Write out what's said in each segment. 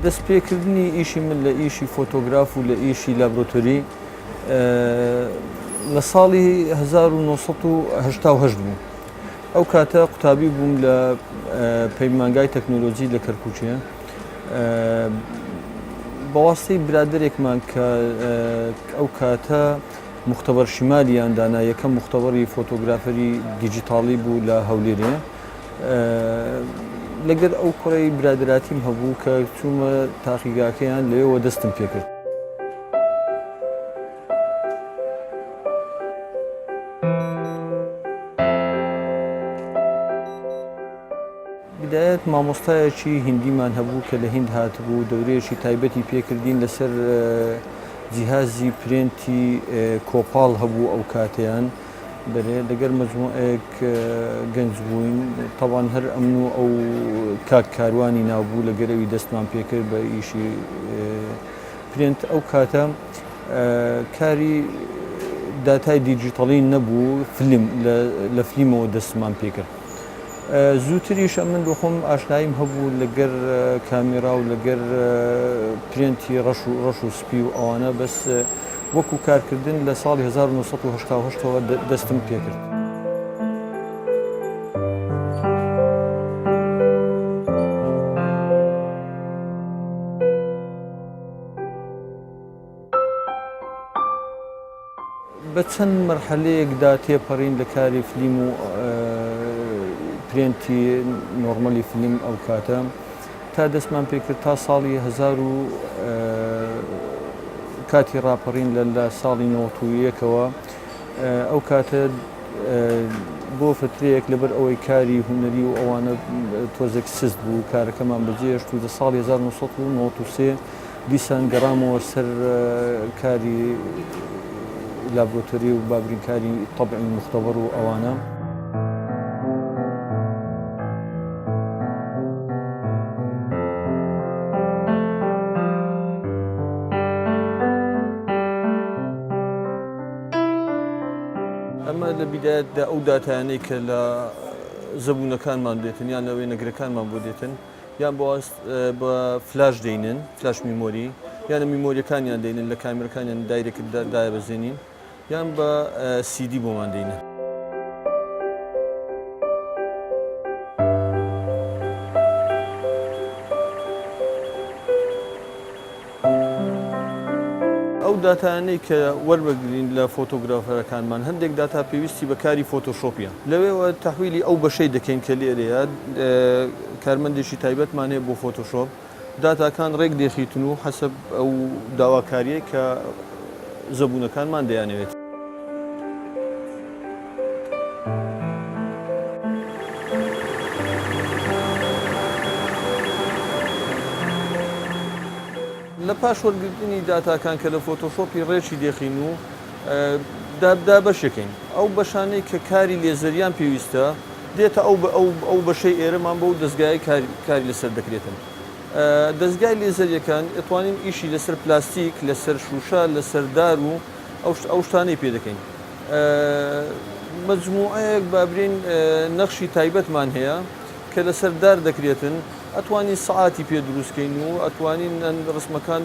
دەستپێکردنی ئیشی من لە ئیشی فۆتۆگراف و لە ئیشی لابرۆتۆری لە ساڵی 1970 بوو. ئەو کاتە قوتابی بووم لە پەیمانگای تەکنۆلۆجی لە کەرکووکێ. بەواستەی برادەرێکمان کە ئەو کاتە مختبەر شیمالیان دانا یەکەم مختبەری فۆتۆگرافەری دیجیتاڵی بوو لە هەولێرێ. لەگەر ئەو کوڕەی برادەراتیم هەبوو کە چوومە تاقیگاکەیان لەوێوە دەستم پێکرد. بدایەت مامۆستایەکی هیندیمان هەبوو کە لە هیند هاتبوو دەورەیەکی تایبەتی پێکردین لەسەر جیهازی پرێنتی کۆپاڵ هەبوو ئەو کاتەیان. بەرێ لەگەر مەجموعەیەک گەنج بووین تەبان هەر ئەمن و ئەو کاک کاروانی ناوبوو لە گەرەوی دەستمان پێکرد بە ئیشی پرێنت ئەو کاتە کاری داتای دیجیتەڵی نەبوو فلم لە فلیمەوە دەستمان پێکرد زووتریش ئەمن بۆ خۆم ئاشناییم هەبوو لەگەر کامیرا و لەگەر پرێنتی ڕەش و ڕەش و سپی و ئەوانە بەس وەکو کارکردن لە ساڵی 1970 ەوە دەستم پێکرد. بە چەند مەرحەلەیەکدا تێپەڕین لە کاری فلیم و پرێنتی نۆرمەلی فلیم ئەو کاتە تا دەستمان پێکرد تا ساڵی هەزار و کاتی ڕاپەڕین لە لە ساڵی نەوەتویەکەوە ئەو کاتە بۆ فترەیەک لەبەر ئەوەی کاری هونەری و ئەوانە تۆزێک سست بوو کارەکەمان بەجێهێشت و لە ساڵی 1993 دیسان گەڕامەوە سەر کاری لابرۆتۆری و بابرین کاری تەبعی مختبر و ئەوانە. ئەمە لە بیدایەتدا ئەو داتایانەی کە لە زەبوونەکانمان دێتن یان لە وێنەگرەکانمان بۆ دێتن یان بە فلاش دەینن flash memory یان لە میمۆریەکانیان دەینن لە کامیرەکانیان direct دایبەزێنین یان بە سیدی بۆمان دەینن. ئەو داتایانەی کە وەربگرین لە فۆتۆگرافەرەکانمان هەندێک داتا پێویستی بە کاری فۆتۆشۆپیە لەوێوە تەحویلی ئەو بەشەی دەکەین کە لێرەیە کارمەندێکی تایبەتمان هەیە بۆ فۆتۆشۆپ داتاکان ڕێک دێخیتن و حەسەب ئەو داواکاریەی کە زەبوونەکانمان دەیانەوێت. لە پاش وەرگرتنی داتاکان کە لە فۆتۆشۆپی ڕێکی دێخین و دابەشێکەین ئەو بەشانەی کە کاری لێزەریان پێویستە دێتە ئەو ئەو بەشەی ئێرەمان بەو دەزگایەی کاری لەسەر دەکرێتن. دەزگای لێزەریەکان ئەتوانین ئیشی لەسەر پلاستیک، لەسەر شوشە، لەسەر دار و ئەو شتانەی پێ دەکەین. مەجموعەیەک با برێین نەخشی تایبەتمان هەیە کە لەسەر دار دەکرێتن ئەتوانین سەعاتی پێ دروست کەین و ئەتوانین ڕسمەکان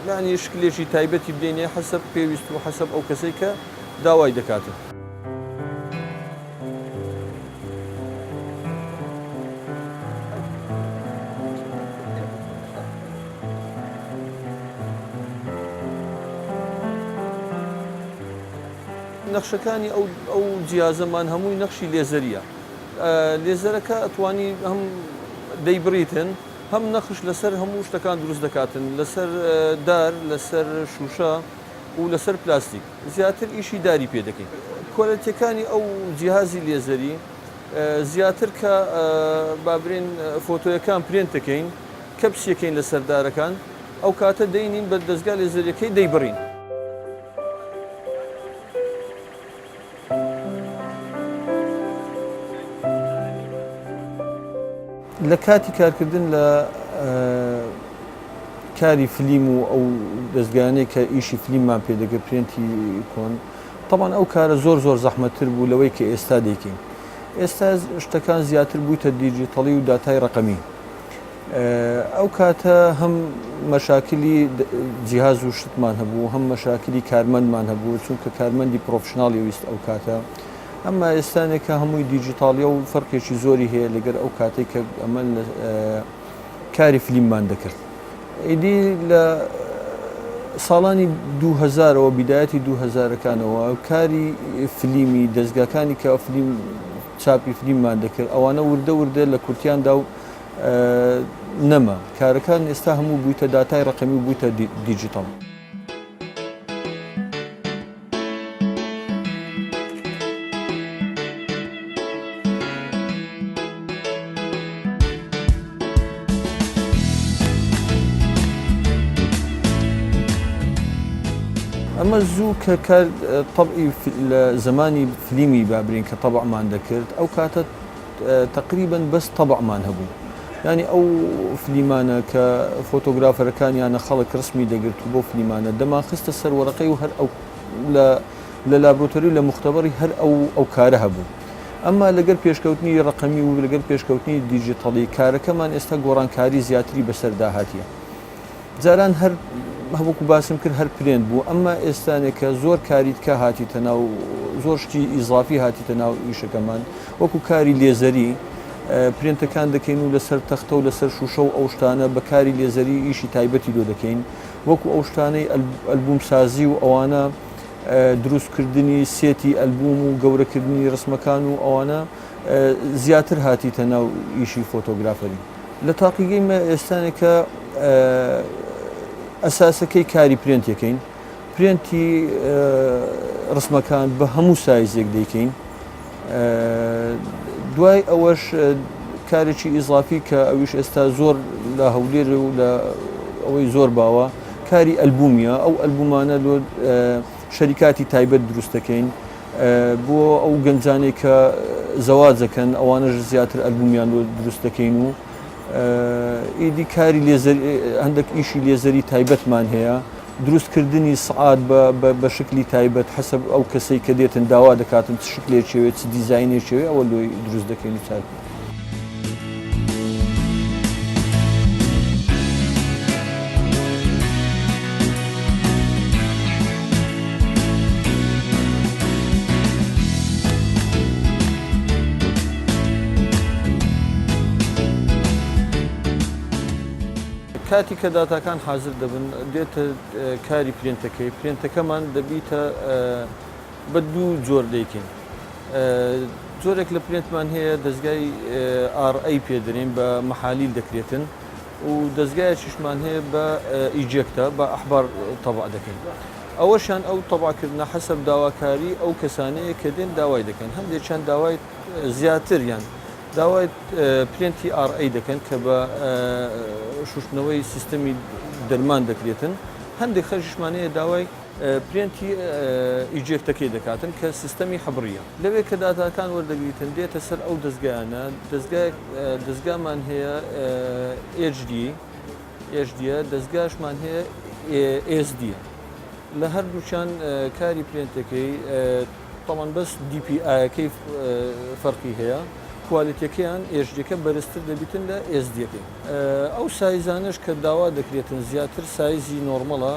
یانی شکلێکی تایبەتی بدەینێ حەسەب پێویست و حەسەب ئەو کەسەی کە داوای دەکاتن. نەخشەکانی ئەو ئەو جیازەمان هەمووی نەخشی لێزەریە لێزەرەکە ئەتوانی هەم دەیبڕیتن هەم نەخش لەسەر هەموو شتەکان دروست دەکاتن لەسەر دار لەسەر شوشە و لەسەر پلاستیک زیاتر ئیشی داری پێ دەکەین. کوالێتیەکانی ئەو جیهازی لێزەری زیاتر کە با برێن فۆتۆیەکان پرێنت دەکەین کەپسیەکەین لەسەر دارەکان ئەو کاتە دەینین بە دەزگا لێزەریەکەی دەیبڕین. لە کاتی کارکردن لە کاری فلیم و ئەو دەستگایانەی کە ئیشی فلیممان پێ دەکرد پرێنتی کۆن تەبعەن ئەو کارە زۆر زۆر زەحمەتتر بوو لەوەی کە ئێستا دەیکەین ئێستا شتەکان زیاتر بوویتە دیجیتەڵی و داتای ڕەقەمی. ئەو کاتە هەم مەشاکلی جیهاز و شتمان هەبوو هەم مەشاکلی کارمەندمان هەبوو چونکە کارمەندی professional ی ویست ئەو کاتە ئەمما ئێستانێکە هەمووی دیجیتاڵیە و فەرقێکی زۆری هەیە لەگەر ئەو کاتێک کە ئەمە کاری فلیممان دەکرد ئیدی لە ساڵانی 2000ەوە بیدایەتی 2000ەکانەوە کاری فلیمی دەستگاکانی کە فلیم چاپی فلیممان دەکرد ئەوانە وردە وردە لە کورتیاندا و نەما کارەکان ئێستا هەموو بوویتە داتای ڕەقەمی و بوویتە دیجیتاڵ. ئەمە زوو کە کار تەبعی لە زمانی فلیمی بابرین کە تەبعمان دەکرد ئەو کاتە تەقریبەن بەس تەبعمان هەبوو یانی ئەو فلیمانە کە فۆتۆگرافەرەکانیانە خەڵک ڕسمی دەگرت و بۆ فلیمانە دەمانخستە سەر وەرەقەی و هەر ئەو لە لە لابرۆتۆری و لە مختبەڕی هەر ئەو ئەو کارە هەبوو ئەمما لەگەر پێشکەوتنی ڕەقەمی و لەگەر پێشکەوتنی دیجیتەڵی کارەکەمان ئێستا گۆڕانکاری زیاتری بەسەردا هاتیە. جاران هەر وەکو باسم کرد هەر پرێنت بوو ئەمما ئێستانێ کە زۆر کاری تکا هاتیتە ناو زۆر شتی ئیزافی هاتیتە ناو ئیشەکەمان وەکو کاری لێزەری پرێنتەکان دەکەین و لەسەر تەختە و لەسەر شوشە و ئەو شتانە بە کاری لێزەری ئیشی تایبەتی لۆ دەکەین وەکو ئەو شتانەی ئەلبوم سازی و ئەوانە دروستکردنی سێتی ئەلبوم و گەورەکردنی ڕسمەکان و ئەوانە زیاتر هاتیتە ناو ئیشی فۆتۆگرافەری. لە تاقیگەی مە ئێستانێکە ئەساسەکەی کاری پرێنتەکەین پرێنتی ڕسمەکان بە هەموو سایزێک دەیکەین دوای ئەوەش کارێکی ئیزافی کە ئەویش ئێستا زۆر لە هەولێر و لە ئەوەی زۆر باوە کاری ئەلبومیە ئەو ئەلبومانە لۆ شەریکاتی تایبەت دروست دەکەین بۆ ئەو گەنجانەی کە زەواج دەکەن ئەوانەش زیاتر ئەلبومیان لۆ دروست دەکەین و ئیدی کاری لێزەر هەندێک ئیشی لێزەری تایبەتمان هەیە دروستکردنی سعات بە شکلی تایبەت حەسەب ئەو کەسەی کە دێتن داوا دەکاتن چ شکلێکەوێت چ دیزینێکەوێ ئەوە لۆی دروست دەکەین و چاک. کاتی کە داتاکان حازر دەبن دێتە کاری پرینتەکەی پرینتەکەمان دەبیتە بە دوو جۆر دەیکەین جۆرێک لە پرینتمان هەیە دەستگای RA پێ دەرێن بە مەحالیل دەکرێتن و دەستگایەکیشمان هەیە بە ejecta بە ئەحبار تەبع دەکەین ئەوەشیان ئەو تەبعکردنە حەسەب داواکاری ئەو کەسانەیە کە دێن داوای دەکەن هەندێکیان داوای زیاتر یان داوای پرینتی RA دەکەن کە بە شوشتنەوەی سیستەمی دەرمان دەکرێتن هەندێک خەرجیشمان هەیە داوای پرینتی eject ەکەی دەکاتن کە سیستەمی حبڕیە لەوێ کە داتاکان وەردەگریتن دێتە سەر ئەو دەستگایانە دەستگایەک دەستگامان هەیە HD HD دەستگاشمان هەیە SD لە هەردووچان کاری پرینتەکەی تەمان بەس DPI ەکەی فەرقی هەیە کوالێتیەکەیان HD ەکە بەرزتر دەبیتن لە SD ەکەی. ئەو سایزانەش کە داوا دەکرێتن زیاتر سایزی نۆرمەڵە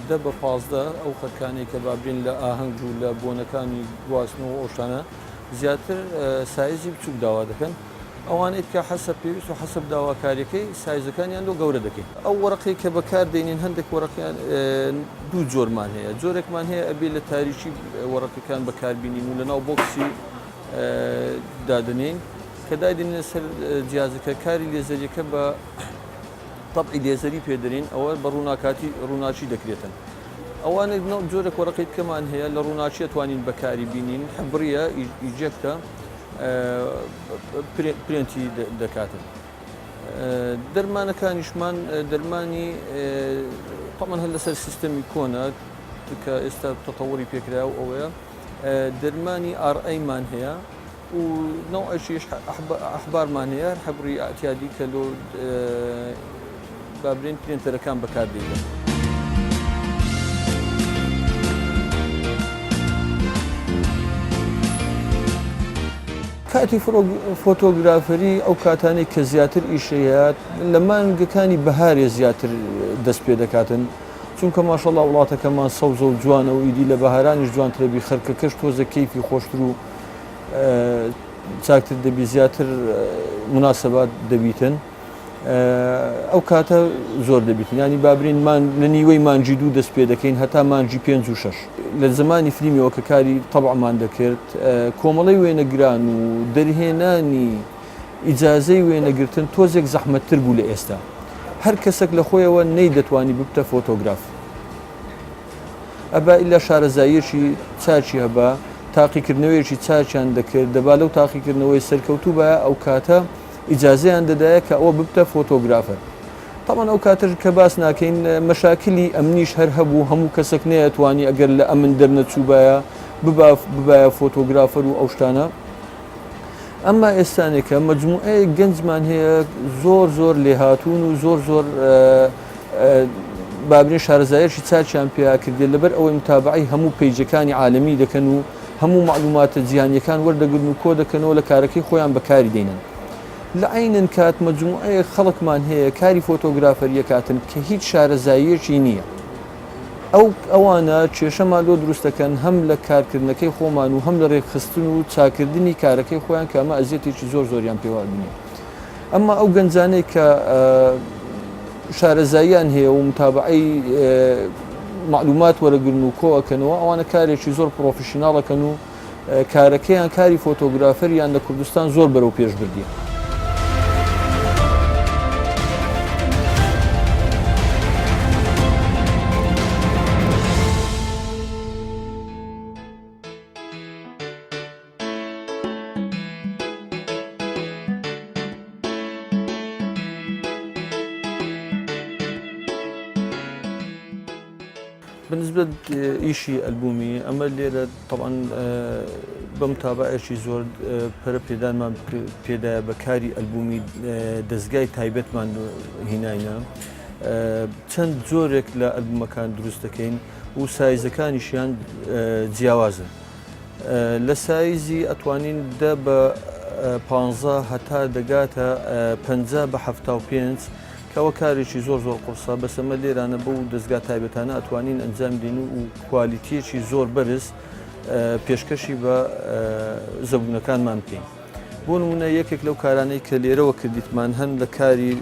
دە بە 15 ئەو خەرکانەی کە بابرێن لە ئاهەنگ و لە بۆنەکانی گواستنەوە و ئەو شتانە زیاتر سایزی بچوک داوا دەکەن ئەوانەی کە حەسەب پێویست و حەسەب داواکاریەکەی سایزەکانیان لۆ گەورە دەکەین. ئەو وەرەقەی کە بەکار دێنین هەندێک وەرەقیان دوو جۆرمان هەیە جۆرێکمان هەیە ئەبێ لە تاریکی وەرەقەکان بەکاربینین و لەناو بۆکسی دادەنێین کە دایدەنینە سەر جیازەکە کاری لێزەریەکە بە تەبعی لێزەری پێ دەرین ئەوە بە ڕووناکاتی ڕووناکی دەکرێتن ئەوانە جۆرە وەرەقەی کەمان هەیە لە ڕووناکیە توانین بەکاری بینین حبریە ejecta پرێنتی دەکاتن دەرمانەکانیشمان دەرمانی تەمان هەر لەسەر سیستەمی کۆنە کە ئێستا تەتەوەری پێکرا و ئەوەیە دەرمانی RA مان هەیە و نەوعێکیش ئەحبارمان هەیە هەر حەبری ئەعتیادی کە لۆ با برێن پرێنتەرەکان بەکار دێتن. کاتی فۆتۆگرافەری ئەو کاتانەی کە زیاتر ئیشەی هات لە مانگەکانی بەهارێ زیاتر دەست پێ دەکاتن چونکە ماشەڵا وڵاتەکەمان سەوزە و جوانە و ئیدی لە بەهارانیش جوانترە بی خەرکەکەش تۆزە کەیفی خۆشتر و چاکتر دەبی زیاتر مناسبات دەبیتن. ئەو کاتە زۆر دەبیتن ینی بابرین مان لە نیوەی مانجی دوو دەست پێ دەکەین هەتا مانجی پێنج و شەش لە زمانی فلیمیەوە کە کاری تەبعمان دەکرد کۆمەڵەی وێنەگران و دەرهێنانی ئیجازەی وێنەگرتن تۆزێک زەحمەتتر بوو لە ئێستا هەر کەسێک لە خۆیەوە نەیدەتوانی ببتە فۆتۆگراف ئەبا ئیلا شارەزاییەکی چاکی هەبا تاقیکردنەوەیەکی چاکیان دەکرد دەبا لەو تاقیکردنەوەی سەرکەوتوو بایە ئەو کاتە ئیجازەیان دەدایە کە ئەوە ببتە فۆتۆگرافەر. تەبعەن ئەو کاتەش کە باس ناکەین مەشاکلی ئەمنیش هەر هەبوو هەموو کەسەک نەیەتوانی ئەگەر لە ئەمن دەرنەچووبایە ببا ببایە فۆتۆگرافەر و ئەو شتانە. ئەمما ئێستانێکە مەجموعەیەک گەنجمان هەیە زۆر زۆر لێهاتوون و زۆر زۆر بابرین شارەزایەکی چاکیان پیا کردێت لەبەر ئەوەی متابعەی هەموو پەیجەکانی عالەمی دەکەن و هەموو مەعلوماتە جیهانیەکان وەردەگرن و کۆدەکەنەوە لە کارەکەی خۆیان بەکاری دێنن. لە عەینن کات مەجموعەیەک خەڵکمان هەیە کاری فۆتۆگرافەریەکاتن کە هیچ شارەزاییەکی نییە. ئەو ئەوانە کێشەمان لۆ دروست دەکەن هەم لە کارکردنەکەی خۆمان و هەم لە رێکخستن و چاکردنی کارەکەی خۆیان کە ئەمە ئەزیەتێکی زۆر زۆریان پێوە ئەبینێ. ئەمما ئەو گەنجانەی کە شارەزاییان هەیە و متابعەی معلومات وەرەگرن و کۆ ئەکەنەوە ئەوانە کارێکی زۆر professional ئەکەن و کارەکەیان کاری فۆتۆگرافەریان لە کوردستان زۆر بەرەو پێش بردیە. بەنسبەت ئیشی ئەلبومی ئەمە لێرە تەبعەن بەم تابعێکی زۆر پەرە پێدانمان پێدایە بە کاری ئەلبومی دەستگای تایبەتمان هیناینە چەند جۆرێک لە ئەلبومەکان دروست دەکەین و سایزەکانیشیان جیاوازن. لە سایزی ئەتوانین دە بە پانزە هەتا دەگاتە 50 بە 75 کەەوە کارێکی زۆر زۆر قورسە بەس ئەمە لێرانە بەو دەستگا تایبەتانە ئەتوانین ئەنجام دێن و کوالیتیەکی زۆر بەرز پێشکەشی بە زەبوونەکانمان بکەین. بۆ نمونە یەکێک لەو کارانەی کە لێرەوە کردیتمان هەم لە کاری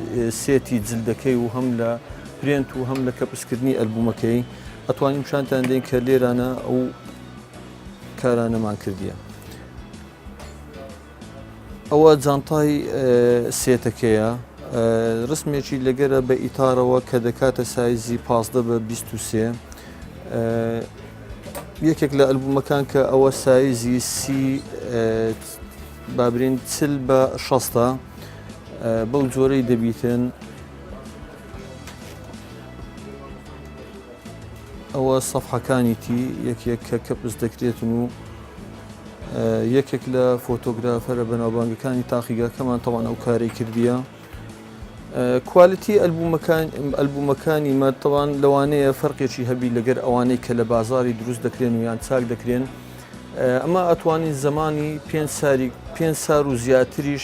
سێتی جلدەکەی و هەم لە پرێنت و هەم لە کەپسکردنی ئەلبومەکەی ئەتوانین پیشانتان دەین کە لێرانە ئەو کارانەمان کردیە. ئەوە جانتای سێتەکەیە ڕسمێکی لەگەرە بە ئیتارەوە کە دەکاتە سایزی 15 بە 23 یەکێک لە ئەلبومەکان کە ئەوە سایزی سی بابرین چل بە شەستە بەو جۆرەی دەبیتن ئەوە سەفحەکانیتی یەکێک کە کەپس دەکرێتن و یەکێک لە فۆتۆگرافەرە بەناوبانگەکانی تاقیگاکەمان تەوان ئەو کارەی کردیە کوالیتی ئەلبومەکان ئەلبومەکانی مە تەوان لەوانەیە فەرقێکی هەبی لەگەر ئەوانەی کە لە بازاری دروست دەکرێن و یان چاک دەکرێن ئەمە ئەتوانین زمانی پێ ساری پێ سار و زیاتریش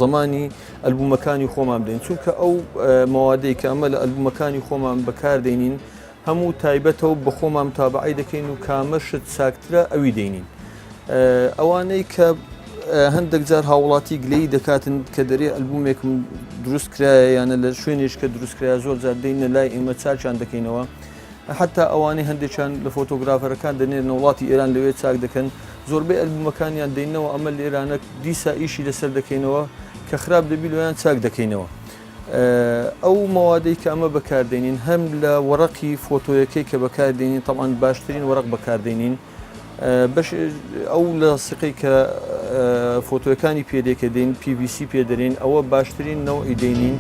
زمانی ئەلبومەکانی خۆمان بدەین چونکە ئەو مەوادەی کە ئەمە لە ئەلبومەکانی خۆمان بەکار دێنین هەموو تایبەتە و بە خۆمان متابعەی دەکەین و کامە شت چاکترە ئەوی دێنین ئەوانەی کە هەندێک جار هاوڵاتی گلەیی دەکاتن کە دەرێ ئەلبومێکم دروست کرایە یانە لە شوێنێک کە دروست کرایە زۆر جار دێنە لای ئێمە چاکیان دەکەینەوە حتا ئەوانەی هەندێکیان لە فۆتۆگرافەرەکان دەنێرنە وڵاتی ئێران لەوێ چاک دەکەن زۆربەی ئەلبومەکانیان دەینەوە ئەمە لێرانە دیسا ئیشی لەسەر دەکەینەوە کە خراپ دەبی لۆیان چاک دەکەینەوە ئەو مەوادەی کە ئەمە بەکاردێنین هەم لە وەڕقی فۆتۆیەکەی کە بەکاردێنین تەبعەن باشترین وەرق بەکاردێنین بەش ئەو لە سقەی کە فۆتۆەکانی پێدێکە دێن PVC پێدەرین ئەوە باشترین نەوعی دێنین.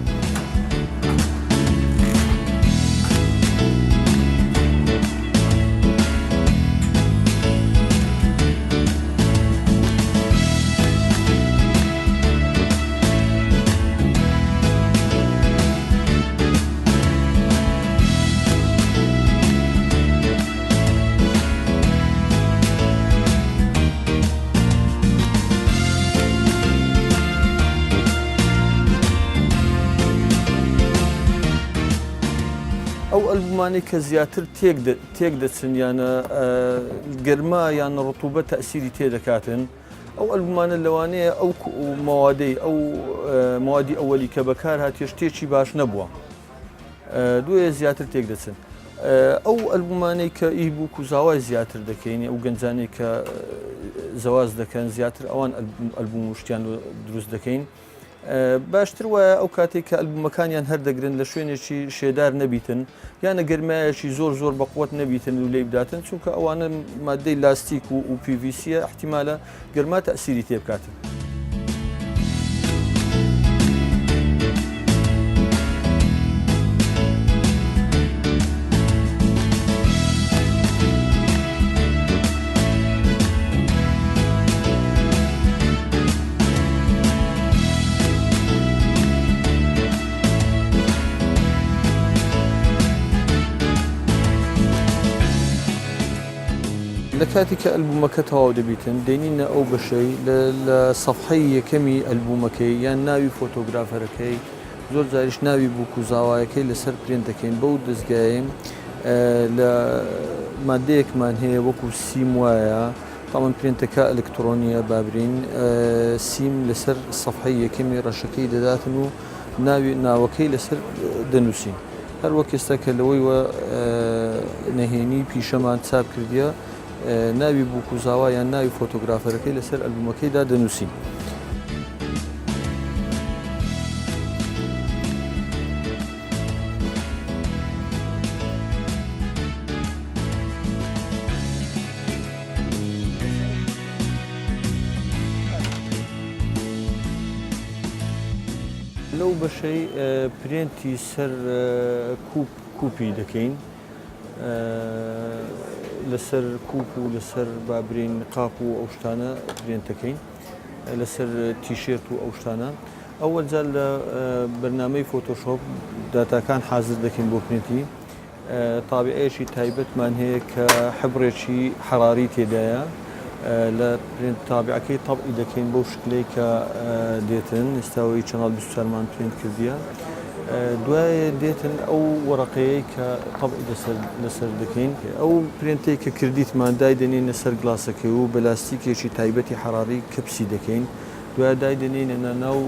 ئەلبومانەی کە زیاتر تێک تێک دەچن یانە گەرما یان ڕتوبە تەسیری تێ دەکاتن ئەو ئەلبومانە لەوانەیە ئەو مەوادەی ئەو موادی ئەوەلی کە بەکار هاتیە شتێکی باش نەبووە دوێ زیاتر تێک دەچن. ئەو ئەلبومانەی کە ئی بووک و زاوای زیاتر دەکەین ئەو گەنجانەی کە زەواز دەکەن زیاتر ئەوان ئەلبوم و شتیان دروست دەکەین باشتر وایە ئەو کاتێک کە ئەلبومەکانیان هەردەگرن لە شوێنێکی شێدار نەبیتن یانە گەرمایەکی زۆر زۆر بەقوت نەبیتن و لی بداتن چونکە ئەوانە مادەی لاستیک و و PVC یە احتیمالە گەرما تەسیری تێبکاتن. لە کاتی کە ئەلبومەکە تەواو دەبیتن دێنینە ئەو بەشەی لە سەفحەی یەکەمی ئەلبومەکەی یان ناوی فۆتۆگرافەرەکەی زۆر جاریش ناوی بووک و زاوایەکەی لەسەر پرێنت دەکەین بەو دەزگایەی لە مادەیەکمان هەیە وەکو سیم وایە تاوان پرێنتەکە ئەلکترۆنیە بابرین سیم لەسەر سەفحەی یەکەمی ڕەشەکەی دەداتن و ناوی ناوەکەی لەسەر دەنووسین هەر وەک ئێستا کە لەوەی وە نەهێنی پیشەمان چاپ کردیە ناوی بووک و زاوا یان ناوی فۆتۆگرافەرەکەی لەسەر ئەلبومەکەیدا دەنووسین. لەو بەشەی پرێنتی سەر کوپ کوپی دەکەین لەسەر کوپ و لەسەر بابرین قاپ و ئەو شتانە پرێنت دەکەین لەسەر تیشێرت و ئەو شتانە ئەوەل جار لە بەرنامەی فۆتۆشۆپ داتاکان حازر دەکەین بۆ پرینتی تابعەیەکی تایبەتمان هەیە کە حبرێکی حەراری تێدایە لە پرینت تابعەکەی تەبعی دەکەین بەو شکلەی کە دێتن ئێستاوەی channel 24 مان پرینت کردیە دوایێ دێتن ئەو وەرەقەیەی کە تەبعی لەسەر لەسەر دەکەین ئەو پرینتەی کە کردیتمان دایدەنێینە سەر گلاسەکەی و بە لاستیکێکی تایبەتی حەراری کەپسی دەکەین دوای دایدەنێینە ناو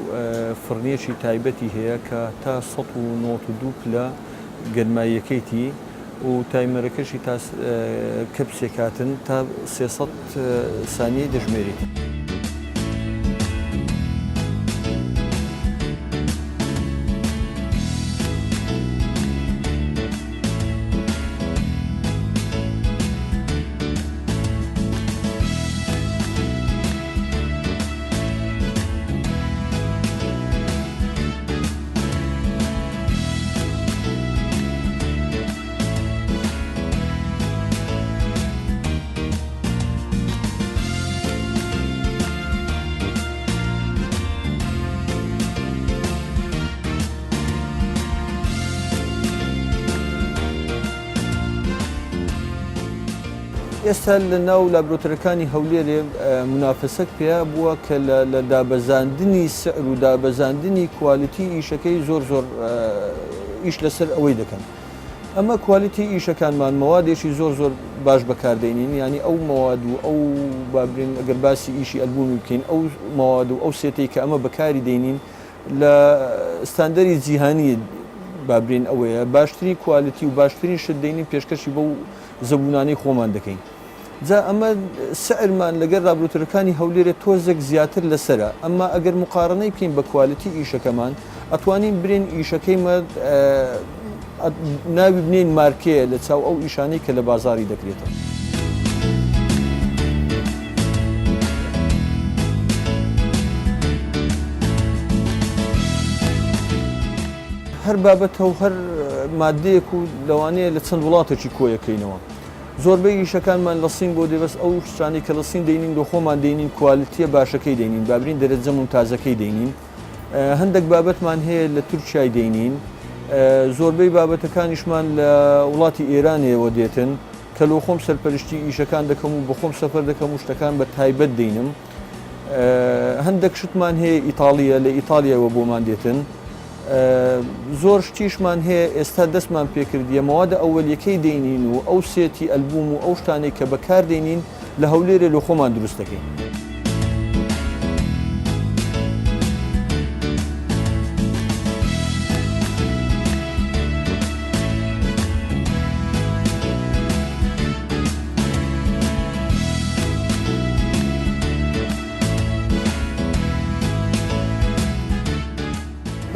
فڕنیەکی تایبەتی هەیە کە تا 192 پلە گەرماییەکەیتی و تایمەرەکەشی تا کەپسێک هاتن تا 300 سانیەی دەژمێریت. ئێستا لە ناو لابرۆتەرەکانی هەولێرێ مونافەسەک پێیا بووە کە لە دابەزاندنی سعر و دابەزاندنی کوالیتی ئیشەکەی زۆر زۆر ئیش لەسەر ئەوەی دەکەن. ئەمە کوالیتی ئیشەکانمان مەوادێکی زۆر زۆر باش بەکاردێنین یانی ئەو مەواد و ئەو بابرین ئەگەر باسی ئیشی ئەلبومی بکەین ئەو مەواد و ئەو سێتەی کە ئەمە بەکاری دێنین لە ستاندەری جیهانی بابرین ئەوەیە باشترین کوالیتی و باشترین شت دێنین پێشکەشی بەو زەبوونانەی خۆمان دەکەین. جا ئەمە سعرمان لەگەر رابرۆتەرەکانی هەولێرێ تۆزێک زیاتر لەسەرە ئەمما ئەگەر مقارەنەی بکەین بە کوالیتی ئیشەکەمان ئەتوانین برێن ئیشەکەی مە ناوی بنێین مارکەیە لە چاو ئەو ئیشانەی کە لە بازاری دەکرێتەوە. هەر بابەتە و هەر مادەیەک و لەوانەیە لە چەند وڵاتێکی کۆیەکەینەوە. زۆربەی ئیشەکانمان لە سین بۆ دێ بەس ئەو شتانەی کە لە سین دەینین لۆ خۆمان دەینین کوالتیە باشەکەی دەینین بابرین دەرەجە ممتازەکەی دەینین هەندێک بابەتمان هەیە لە تورکیای دەینین زۆربەی بابەتەکانیشمان لە وڵاتی ئێرانەوە دێتن کە لۆ خۆم سەرپەرشتی ئیشەکان دەکەم و بەخۆم سەفەر دەکەم و شتەکان بە تایبەت دەینم هەندێک شتمان هەیە ئیتاڵیە لە ئیتالیاوە بۆمان دێتن. زۆر شتیشمان هەیە ئێستا دەستمان پێکردیە مەوادە ئەوەلیەکەی دەینین و ئەو سێتی ئەلبوم و ئەو شتانەی کە بەکار دێنین لە هەولێرێ لۆ خۆمان دروست دەکەین.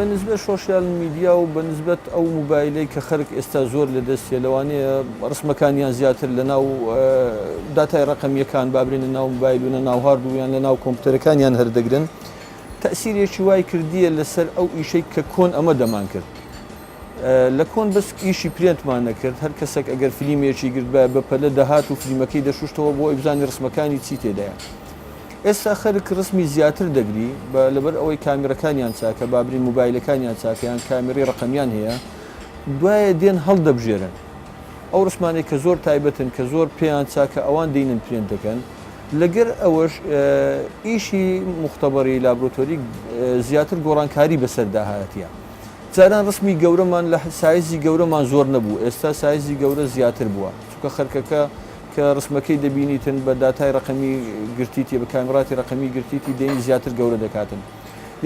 بە نسبەت شۆشیال میدیا و بە نسبەت ئەو موبایلەی کە خەرک ئێستا زۆر لە دەستیە لەوانەیە ڕسمەکانیان زیاتر لە ناو داتای ڕەقەمیەکان بابرێن لە ناو موبایل و لە ناو هارد و یان لە ناو کۆمپیوتەرەکانیان هەردەگرن تەسیرێکی وای کردیە لەسەر ئەو ئیشەی کە کۆن ئەمە دەمان کرد لە کۆن بەس ئیشی پرێنتمان نەکرد هەر کەسێک ئەگەر فلیمێکی گرت بە بەپەلە دەهات و فلیمەکەی دەشوشتەوە بۆ ئەوی بزانی ڕسمەکانی چی تێدایە ئێستا خەرک ڕسمی زیاتر دەگری بە لەبەر ئەوەی کامیڕەکانیان چاکە بابرین موبایلەکانیان چاکە یان کامیڕی ڕەقەمیان هەیە دوایە دێن هەڵدەبژێرن ئەو ڕسمانەی کە زۆر تایبەتن کە زۆر پێیان چاکە ئەوان دێنن پرێنت دەکەن لەگەر ئەوەش ئیشی موختەبەری لابرۆتۆری زیاتر گۆڕانکاری بەسەردا هاتیە جاران ڕسمی گەورەمان لە سایزی گەورەمان زۆر نەبوو ئێستا سایزی گەورە زیاتر بووە چونکە خەرکەکە کە ڕسمەکەی دەبینیتن بە داتای ڕەقەمی گرتیتی بە کامیڕاتی ڕەقەمی گرتیتی دەینی زیاتر گەورە دەکاتن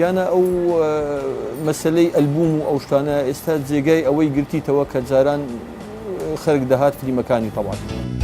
یانە ئەو مەسەلەی ئەلبوم و ئەو شتانە ئێستا جێگای ئەوەی گرتیتەوە کە جاران خەرک دەهات فلیمەکانی تەواکرد.